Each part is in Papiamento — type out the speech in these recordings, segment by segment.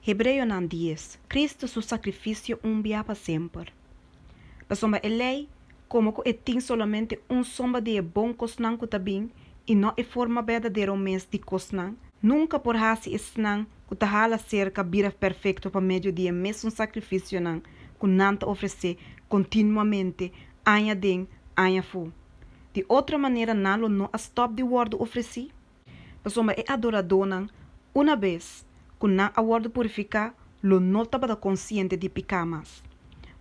Hebreonan dies, Cristo su sacrificio un bia pa semper. Pasobra e ley, como cu e tin solamente un sombra di e bon cosnan cu ta bin, y no e forma berdadero mes di cosnan, nunca por haci esnan cu ta hala cerca bira perfecto pa medio di e mesun sacrificionan cu nan ta ofrece continuamente aña den aña afo. Di otro manera nan lo no a stop di wordo ofreci? Pasobra e adoradónan, unabes ku nan a wòrdu purifiká, lo no tabata konsiente di piká mas.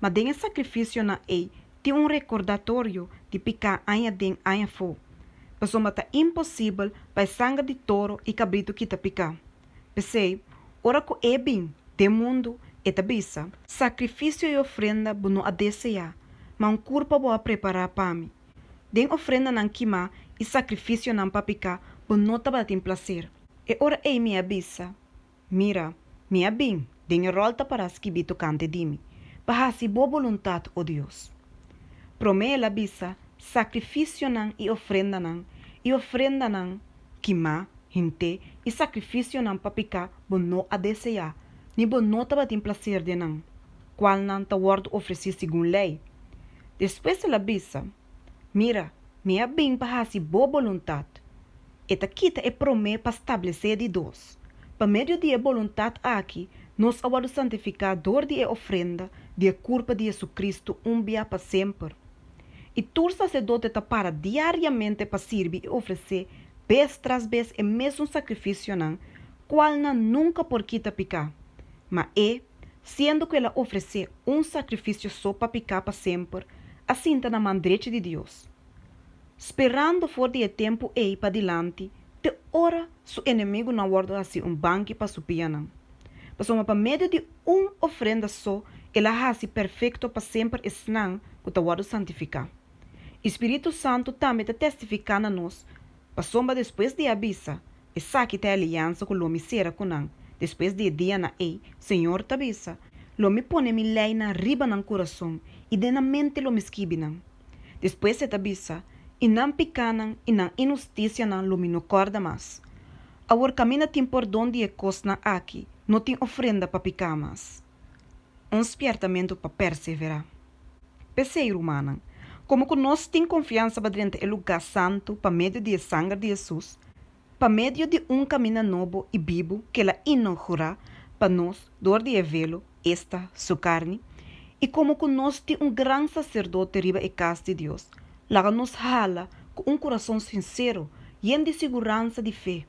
Ma den e sakrifisionan ei tin un rekordatorio di piká aña den aña afó, pasobra ta imposibel pa e sanger di toro i kabritu kita piká. P'esei, ora ku e bin den mundu, e ta bisa. Sakrifisio i ofrenda bo no a deseá, ma un kurpa bo a prepará pa mi. Den ofrendanan kimá i sakrifisionan pa piká bo no tabatin plaser. E ora ei mi a bisa, Mira, mi a bin, den e ròl ta pará skibí tokante di mi, pa hasi bo boluntat, o Dios. Promé el a bisa, Sakrifisionan i ofrendanan, i ofrendanan kimá, hinté, i sakrifisionan pa piká bo no a deseá, ni bo no tabatin plaser den nan, kualnan ta wòrdu ofresí segun lei. Despues el a bisa, Mira, mi a bin pa hasi bo boluntat. E ta kita e promé pa stablesé di dos. Pa medio di e boluntat aki nos a wòrdu santifiká dor di e ofrenda di e kurpa di Jesucristo un bia pa semper. I tur saserdote ta para diariamente pa sirbi i ofresé bes tras bes e mesun sakrifisionan, kualnan nunka por kita piká. Ma e, Siendo ku el a ofresé un sakrifisio so pa piká pa semper, a sinta na man drechi di Dios, sperando for di e tempu ei padilanti te ora su enemigunan wòrdu hasi un banki pa su pianan. Pasobra pa medio di un ofrenda so el a hasi perfekto pa semper esnan ku ta wòrdu santifiká. I spiritu santu tambe ta testifiká na nos, pasobra despues di a bisa, Esaki ta e aliansa ku lo mi sera ku nan despues di e dianan ei, Señor ta bisa, Lo mi pone mi leinan riba nan kurason i den nan mente lo mi skibi nan. Despues e ta bisa, I nan pikánan i nan inhustisianan lo mi no kòrda mas. Awor kaminda tin pordon di e kosnan aki, no tin ofrenda pa piká mas. Un spièrtamentu pa perseverá. P'esei, rumannan, komo ku nos tin konfiansa pa drenta e lugá santu pa medio di e sanger di Hesus, pa medio di un kaminda nobo i bibu ku el a inougurá pa nos dor di e velo, esta, su karni, i komo ku nos tin un gran saserdote riba e kas di Dios, laga nos hala ku un kurason sinsero, yen di siguransa di fe,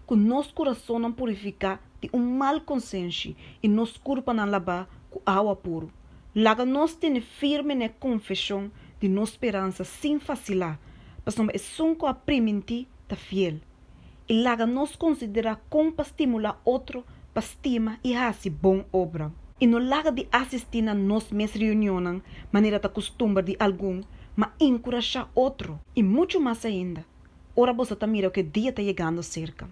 ku nos kurasonnan purifiká di un mal konsenshi i nos kurpanan labá ku awa puru. Laga nos tene firme na e konfeshon di nos speransa sin fasilá, pasobra esun ku a primintí ta fiel. I laga nos konsiderá kon pa stimulá otro pa stima i hasi bon obra. I no laga di asistí na nos mes reunionnan manera ta kustumber di algun, ma enkurashá otro, i muchu mas ainda, ora boso ta mira ku e dia ta yegando serka.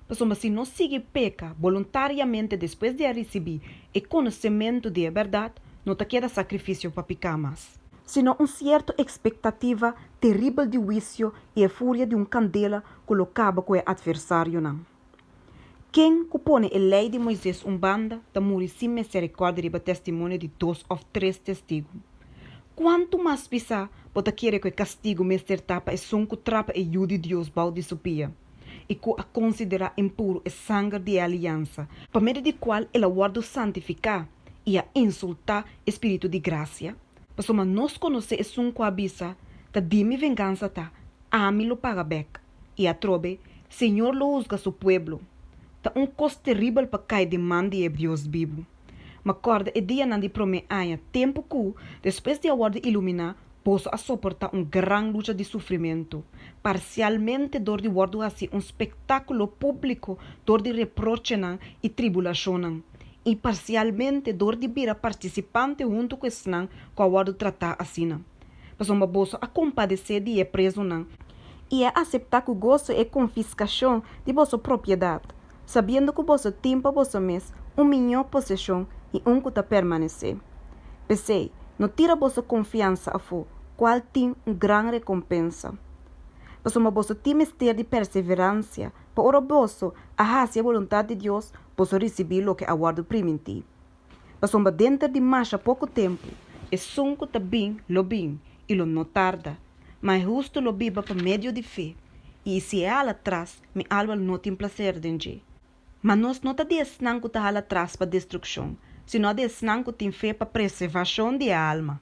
Pasobra si nos sigui peka boluntariamente despues di a risibí e konosementu di e bèrdat, no ta keda sakrifisio pa piká mas, sino un sierto ekspektativa teribel di huisio i e furia di un kandela ku lo kaba ku e atversarionan. Ken ku pone e Lei di Moises un banda ta muri sin meserikòrdia riba testimonio di dos òf tres testigu. Kuantu mas pisá bo ta kere ku e kastigu mester ta pa esun ku trapa e Yu di Dios bou di su pia i ku a konsiderá impuru e sanger di e aliansa pa medio di kual el a wòrdu santifiká i a insultá e spiritu di grasia? Pasobra nos konosé esun ku a bisa, Ta di mi vengansa ta, ami lo paga bèk. I atrobe, Señor lo husga su pueblo. Ta un kos teribel pa kai den man di e Dios bibu. Ma kòrda e dianan di promé aña, tempu ku, despues di a wòrdu iluminá, boso a soportá un gran lucha di sufrimentu, parsialmente dor di wòrdu hasí un spektákulo públiko dor di reprochenan i tribulashonnan, i parsialmente dor di bira partisipante huntu ku esnan ku a wòrdu tratá asina. Pasobra boso a kompadesé di e prezunan i a aseptá ku goso e konfiskashon di boso propiedat, sabiendo ku boso tin pa boso mes un mihó poseshon i un ku ta permanesé. P'esei, no tira boso konfiansa afó, kual tin un gran rekompensa. Pasobra boso tin mester di perseveransia pa ora boso a hasi e boluntat di Dios, boso risibí loke a wòrdu primintí. Pasobra denter di masha poko tempu, Esun ku ta bin lo bin i lo no tarda. Ma e hustu lo biba pa medio di fe, i si e hala atras, mi alma lo no tin plaser den dje. Ma nos no ta di esnan ku ta hala atras pa destrukshon, sino di esnan ku tin fe pa preservashon di e alma.